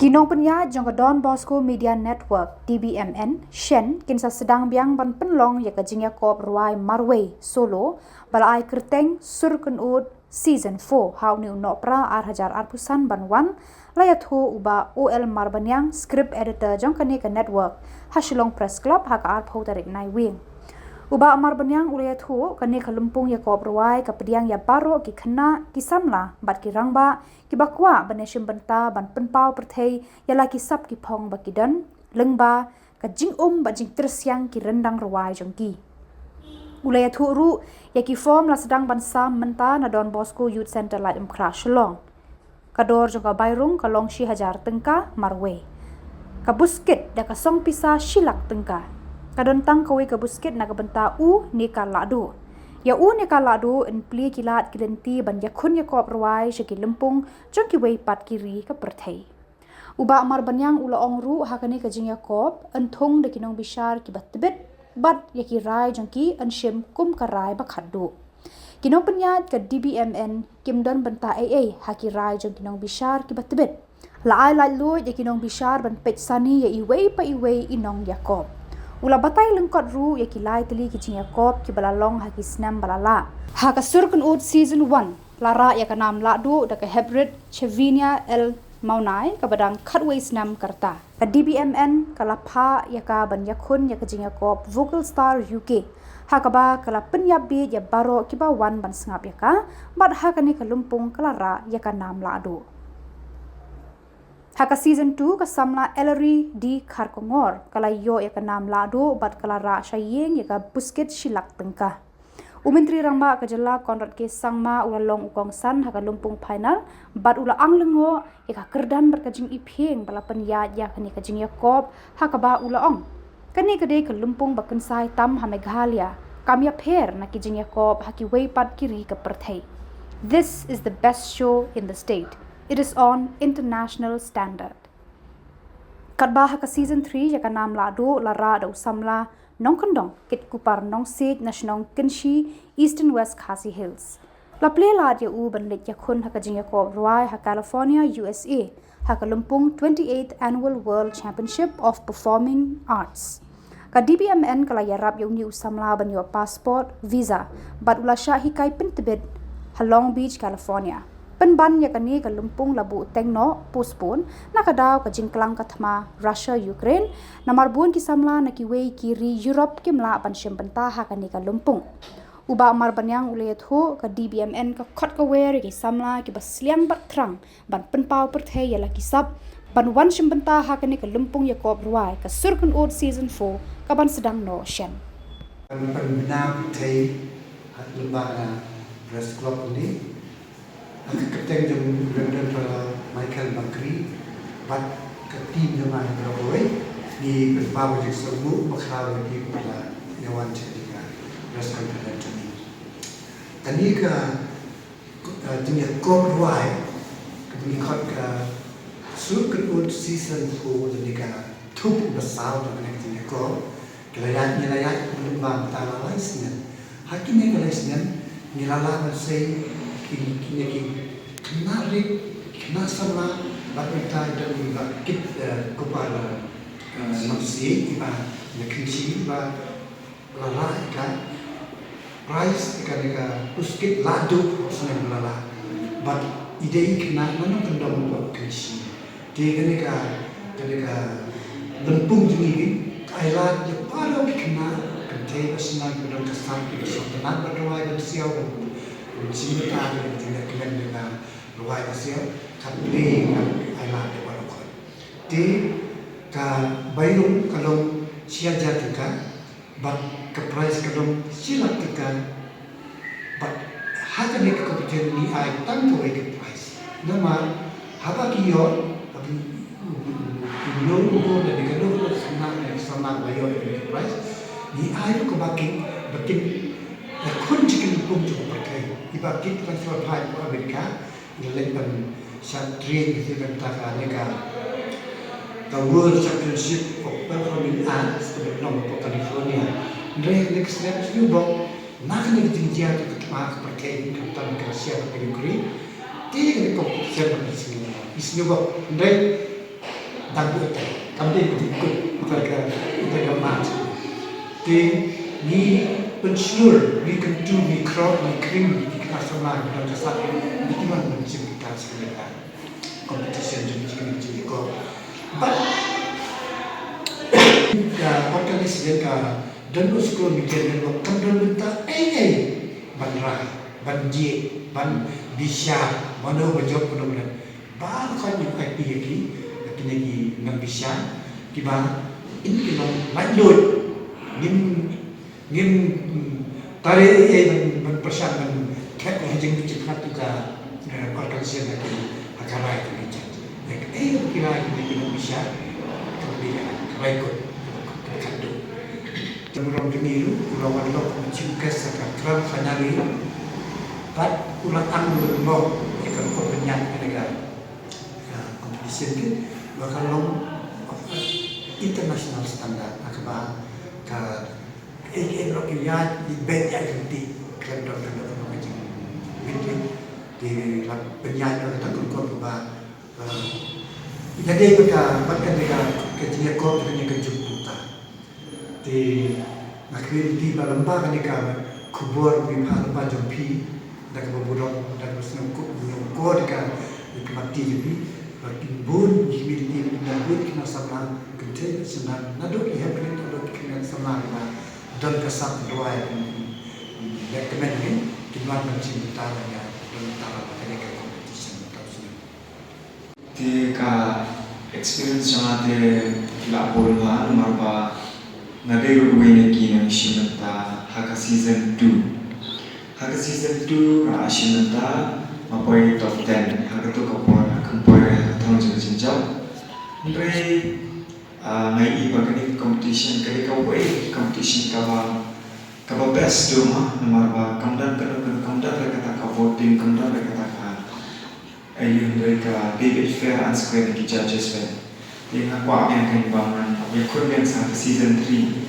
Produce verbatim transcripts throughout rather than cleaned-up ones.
Ki nongpynïaid jong ka Don Bosco Media Network, D B M N, Shen, kin sa sdang biang ban pynlong ïa ka jingïakob rwai marwei solo ba la ai kyrteng Sur Kynut Season four ha une u Nohprah ar hajar arphew san ban wan, la ïathuh u Bah O L Marbaniang, script editor jong kane ka network, ha Shillong Press Club ha ka arphew tarik Naiwieng. U Bah Marbaniang u la ïathuh kane ka lympung ïakob rwai ka pdiang ïa baroh ki khynnah, ki samla bad ki rangbah kiba kwah ban ïashim bynta ban pynpaw pyrthei ïa la ki sap ki phong ba ki don lyngba ka jingum bad jingtyrsiang ki ryndang rwai jong ki. U la ïathuh ruh ïa ki form la sdang ban sam mynta na Don Bosco Youth Centre, Laitumkhrah, Shillong. Ka dor jong ka bairung ka long shi hajar tyngka marwei. Ka buskit da ka song pisa shi lak tyngka. Ka don tang kawei ka buskit na ka bynta u ne ka lahduh. Ïa u ne ka lahduh yn plie ki lad ki lynti ban ïakhun ïakob rwai sha ki lympung jong kiwei pat ki ri ka pyrthei. U Bah Marbaniang u la ong ruh ha kane ka jingïakob yn thung da ki nongbishar kiba tbit bad ïa ki rai jong ki yn shim kum ka rai ba khatduh. Ki nongpynïaid ka D B M N kim don bynta ei ei ha ki rai jong ki nongbishar kiba tbit. La ai laitluid ïa ki nongbishar ban peit sani ïa iwei pa iwei i nongïakob. U la batai lyngkot ruh ïa ki lai tylli ki jingïakob kiba la long ha ki snem ba la lah. Ha ka Sur Kynut Season one la rah ïa ka nam lahduh da ka heprit Chevinia L Mawnai kaba dang khatwei snem ka rta. Ka D B M N ka la phah ïa ka ban ïakhun ïa ka jingïakob Vocal Star U K, ha kaba ka la pynïap bieit ïa baroh kiba wan ban sngap ïa ka, bad ha kane ka lympung ka la rah ïa ka nam lahduh. Ha ka Season two ka samla Ellery D Kharkongor ka la ïoh ïa ka nam lahduh bad ka la rah sha ïing ïa ka buskit shi lak tyngka. U Myntri Rangbah ka jylla Conrad K Sangma u la long u kongsan ha ka lympung final bad u la ang lyngngoh ïa ka kyrdan bad ka jingiphieng ba la pynïaid ïa kane ka jingïakob, ha kaba u la ong: Kane ka dei ka lympung ba kynsai tam ha Meghalaya, kam ïapher na ki jingïakob ha kiwei pat ki ri ka pyrthei. This is the best show in the state. It is on international standard. Katba ha ka Season three ïa ka nam lahduh la rah da u samla nongkyndong Kitkupar Nongsiej na shnong Kynshi, Eastern West Khasi Hills. La plie lad ïa u ban leit ïakhun ha ka jingïakob rwai ha California, U S A, ha ka lympung twenty-eighth Annual World Championship of Performing Arts. Ka D B M N ka la ïarap ïa une u samla ban ïoh passport, visa, bad u la shah hikai pyntbit ha Long Beach, California. Pynban ïa kane ka lympung la buh teng noh, postpone, na ka daw ka jingklang ka thma Russia Ukraine, namar bun ki samla na kiwei ki ri Europe kim lah ban shim bynta ha kane ka lympung. U Bah Marbaniang u la ïathuh ka D B M N ka khot ka wer ïa ki samla kiba sliang bad thrang ban pynpaw pyrthei ïa la ki sap ban wan shim bynta ha kane ka lympung ïakob rwai ka Sur Kynut Season four ka ban sdang noh shen. Ban pynbna pyrthei ha lyngba ka Press Club ni, ha ka kyrteng jong u Reverend Father Michael Bakri bad ka team jong nga baroh kawei, ngi pynpaw ka jingsngewnguh bakhraw ïa phi ba la ïa wan sha ka press conference ni. Kane ka, uh, jingïakob rwai kaba ngi khot ka Sur Kynut Season four, lane ka thup ba saw jong kane ka jingïakob, ki la ïaid, ngi la ïaid lyngba mynta la lai snem. Ha kine ki lai snem ngi la lah ban sei ki, kine ki khynnah rit, khynnah samla, bad mynta i don i Bah Kit, eh, Kupar, eh, Nongsiej, i ba na Kynshi, i ba la lah ïa ka prize ïa kane ka buskit lahduh ha u snem ba la lah. Bad i dei i khynnah na nongkyndong baroh Kynshi. Te kane ka, kane ka lympung jong ngi ka ai lad ïa baroh ki khynnah, kynthei bad khynnah kiba don ka sap, kiba sngewtynnat ban rwai ban siaw, ban shim bynta ïa ka jingïakmen ïa ka rwai ka siaw, ka plie, ka ai lad ïa baroh. Te ka bairung ka long shi hajar tyngka, bad ka prize ka long shi lak tyngka. Bad ha kane ka competition ngi ai tang kawei ka prize. Namar haba ki ïoh, haba u, u, u, u, u, lada ka dei ka khynnah ne ka samla ba ïoh ïa ka prize, ngi ai ruh kaba kin, ba kin ïakhun sha ki lympung jong ka pyrthei. I Bah Kit ka la shu phai hapoh America, ngi la leit ban shad train ïa ki na bynta kane ka, ka World Championship of Performing Arts kaba long hapoh California. Hynrei ha kane ka snem shu bok na kane ka jingjia ka thma ka pyrthei, khamtam ka Russia bad ka Ukraine. Te kane ka competition ka phi sngewbha, phi sngewbha. Hynrei Tang ku te kam dei ku dei ku ka ka ka ka mat. Te ngi pynshlur, ngi kyntu, ngi khrok, ngi kring ki khynnah samla ki don ka sap, ngi ki man ban shim ki ka shim ka competition jong ngi jong ngi ko. But ka competition ka Don Bosco Media Network kam don bynta ei ei ban rah, ban jied, ban bishar mano ba jop mano ba don. Ba khot ïa ki, ïa ki, ïa kine ki nongbishar kiba in ki long laitluid. Ngim, ngim, mm, tare ei ei ban, ban pyrshang ban thep ïa ka jingpyrkhat ka, eh, ka organization ha ki, ha ka rai ka jong ki. Ïa ka ei ei ki rai kine ki nongbishar, ka rai ka rai kot, ka rai kot. Te burom jong ngi ruh u la wan lok u chief guest ha ka grand finale. Bad u la tang u la lok ïa ka rukom pynïaid ïa ka, ah, competition te ba ka long of a international standard, ha kaba ka ei ei ruh ki ïaid, ki beit ïaid lynti khlem don kano kano ka jingmynti. Te la pynïaid ïa kata ka rukom kaba, ah, ïa dei bad ka, bad ka dei ka, ka jingïakob kane ka juk kumta. Te nga khmih lynti ba lymda kane ka khubor ba phi phah lypa jong phi, da kaba burom, da kaba sngewkordit ka, da kaba ti jong phi, ba kin bun ki khmih lynti ba kin bun ki nongsamla, kynthei bad khynnah, naduh ki hepdeng, naduh ki khynnah samla kiba don ka sap, duwai, kin leh kmen, kin wan ban shim bynta, ban ïa don bynta ha kane ka competition mynta u snem. Te ka experience jong nga te la bun bha namar ba nga dei ruh uwei na ki nongshim bynta ha ka season two. Ha ka season two nga shim bynta, nga poi top ten. Ha kato ka por nga khlem poi ha ka thong jong ka jingjop. Hynrei, ah, nga ïohi ba kane ka competition ka dei kawei ka competition kaba, kaba best to ma, namar ba kam don kano kano, kam don re kata ka voting, kam don re kata ka, eh, ïa, hynrei ka dei beit fair and square na ki judges beit. Te nga kwah biang kein ba ngan ïakhun biang sa ha ka season three.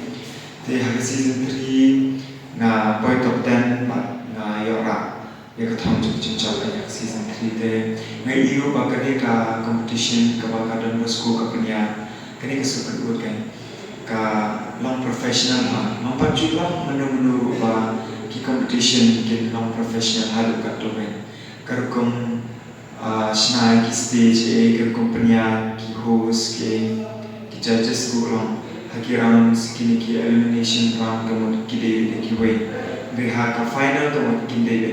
Te ha ka season three nga poi top ten bad nga ïoh rah ïa ka thong jong ka jingjop ha ka season three. Te nga ïohi ruh ba kane ka competition kaba ka Don Bosco ka pynïaid, kane ka Sngewthuh Award kein, ka long professional bha. Ngam pat ju long mynno mynno ruh ba ki competition kin long professional haduh katto kein. Ka rukom, ah, shna ïa ki stage, eh, ka rukom pynïaid, ki host, ki, ki judges ruh long ha ki rounds, kine ki elimination round ka mut ki dei da kiwei. Hynrei ha ka final ka mut kin dei da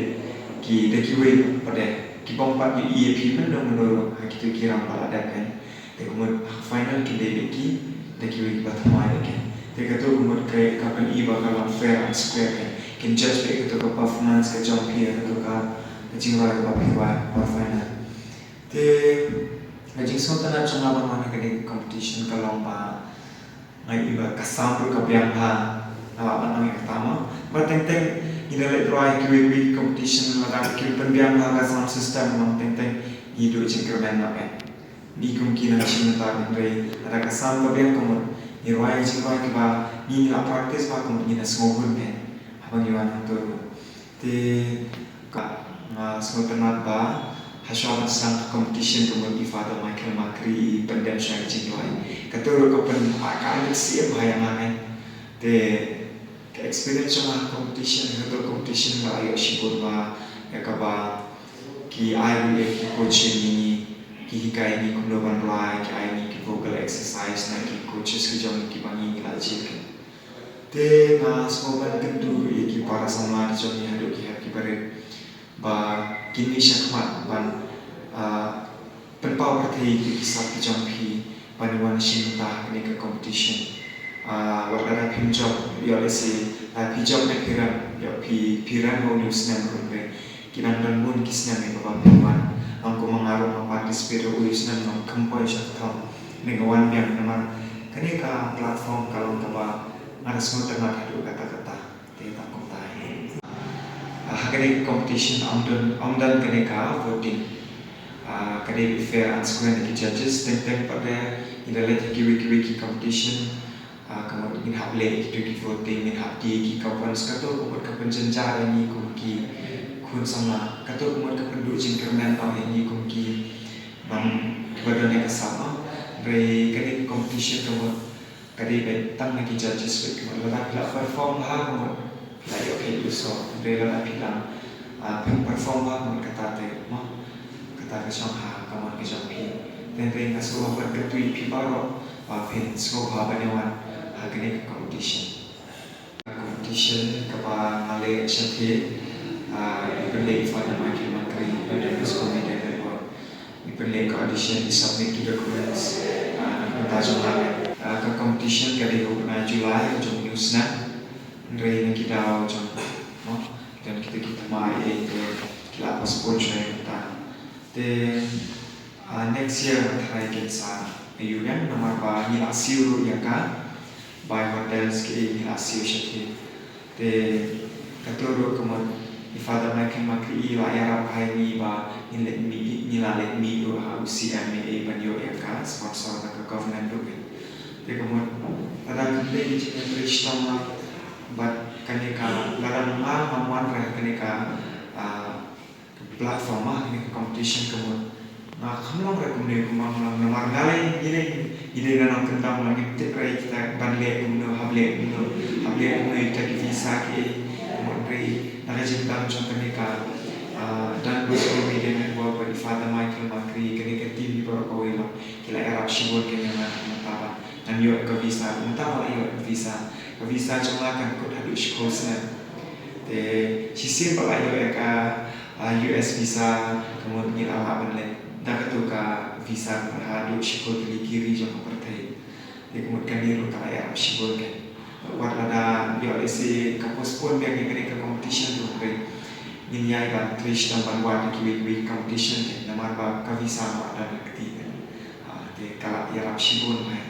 ki, da kiwei pat de. Ki bym pat ïohi ïa phi mynno mynno ruh ha kito ki round ba la dep kein. Te ka mut ha ka final kin dei beit ki da kiwei kiba thymmai beit kein. Te kato ka mut ka, ka pyni ba ka long fair and square kein. Kin judge beit kato ka performance ka jong phi, kato ka, ka jingrwai kaba phi rwai ha final. Te ka jingsngewtynnat jong nga ban wan ha kane ka competition ka long ba nga ïohi ba ka sound ruh ka biang bha. Nga lah ban ong ïa kata mo. Ba teng teng ngi da leit rwai ha kiwei kiwei ki competition, lada kim pynbiang bha ka sound system, ba teng teng ngi duh jingkyrmen noh eh. Ngi kum ki nongshim bynta, hynrei lada ka sound ka biang ka mut ngi rwai jingrwai kiba ngi, ngi la practice bha ka mut ngin da sngewhun eh haba ngi wan hangto ruh. Te ka, nga sngewtynnat ba hashwa ban sdang ka competition ka mut i Father Michael Makri i pyndep shuwa ïa ka jingrwai. Kato ruh ka pyn, ka ai mynsiem bha ïa nga kein. Te ka experience jong nga ha competition, ha kato ka competition nga la ïoh shibun bha ïa kaba ki ai ruh ïa ki coach ïa ngi, ki hikai ïa ngi kumno ban rwai, ki ai ïa ngi ki vocal exercise na ki coaches ki jong ngi kiba ngi, ngi la jied kein. Te nga sngewbha ban kyntu ïa ki para samla ki jong ngi haduh ki hep ki barit ba kin mih shakhmat ban, ah, pynpaw pyrthei ïa ki sap ki jong phi ban wan shim bynta ha kane ka competition. Ah, wat lada phim jop, ïoh lehse lada phi jop ne phi rem, ïoh phi, phi rem ha une u snem ruh, hynrei ki dang don bun ki snem ïa kaba phin wan. Ong kumba nga ruh nga participate ha une u snem, ngam kham poi sha ka thong. Hynrei nga wan biang namar kane ka platform ka long kaba nga da sngewtynnat haduh katta katta. Te tang kumta hi. Ah, ha kane ka competition ym don, ym don kane ka voting. Ah, ka dei fair and square na ki judges, teng teng pat de ngi da leit ha kiwei kiwei ki competition. Ah, ka mut ngin hap leh kito ki voting, ngin hap die ki coupons, kato ka mut ka pynjynjar ïa ngi kum ki khun samla, kato ka mut ka pynduh jingkyrmen noh ïa ngi kum ki, ban, kiba don ïa ka sap, ah. Hynrei kane ka competition ka mut ka dei beit tang na ki judges beit, ka mut lada phi la perform bha ka mut phi la ïoh kheit lusor. Hynrei lada phi la, ah, phi perform bha ka mut kata te mo, kata ka jong ha ka mon ka jong phi. Te hynrei nga sngewbha ban kyrkhu ïa phi baroh ba phin sngewbha ban ïa wan ha kane ka competition. Competition kaba nga leh shathie, ah, i pynleh i Father Michael Makri, i pynleh ka School Media Network, i pynleh ka audition, i submit ki documents, ah, na ka bynta jong la. Ah, ka competition ka dei ha u bnai July jong une u snem. Hynrei na ki daw jong, mo, don kita ki thymmai ei te ki la postpone shuwa ïa kata. Te, ah, next year nga tharai kan sa ïoh ïa nga namar ba ngi la siew ruh ïa ka. Bai hotels ki ei ngi la siew shathie. Te kato ruh ka mut i Father Michael Makri i la ïarap ha ngi ba ngi leit mih, ngi la leit mih ruh ha u C M ei ban ïoh ïa ka sponsor na ka government ruh. Te ka mut lada kane ka jingïatrei shitom bad kane ka, lada nga ngam wan re ha kane ka, ah, platform, ah, kane ka competition ka mut nga kham long re kumne kumba nga long namar nga leh, ngi leh, ngi dei na nongkyndong, ngim tip re kita ban leh kumno, hap leh kumno, hap leh kumno ïa kita ki visa ki ei. Ka mut re na ka jingdon jong kane ka, ah, Don Bosco Media Network bad i Father Michael Makri, kane ka team baroh kawei long ki la ïarap shibun kein ïa nga na ka bynta ba ngan ïoh ka visa, mynta ba la ïoh ka visa. Ka visa jong nga kan kut haduh shiphew snem. Te shisien ba la ïoh ïa ka, ah, U S visa, ka mut ngi la lah ban leit da kato ka visa haduh shiphew tylli ki ri jong ka pyrthei. Te ka mut kane ruh ka la ïarap shibun kein. Wat lada ïoh lehse ka postpone biang ïa kane ka competition ruh, hynrei ngin ïai ban trei shitom ban wad ïa kiwei kiwei ki competition kein namar ba ka visa mut don ha kti kein. Ah, te ka la ïarap shibun bha.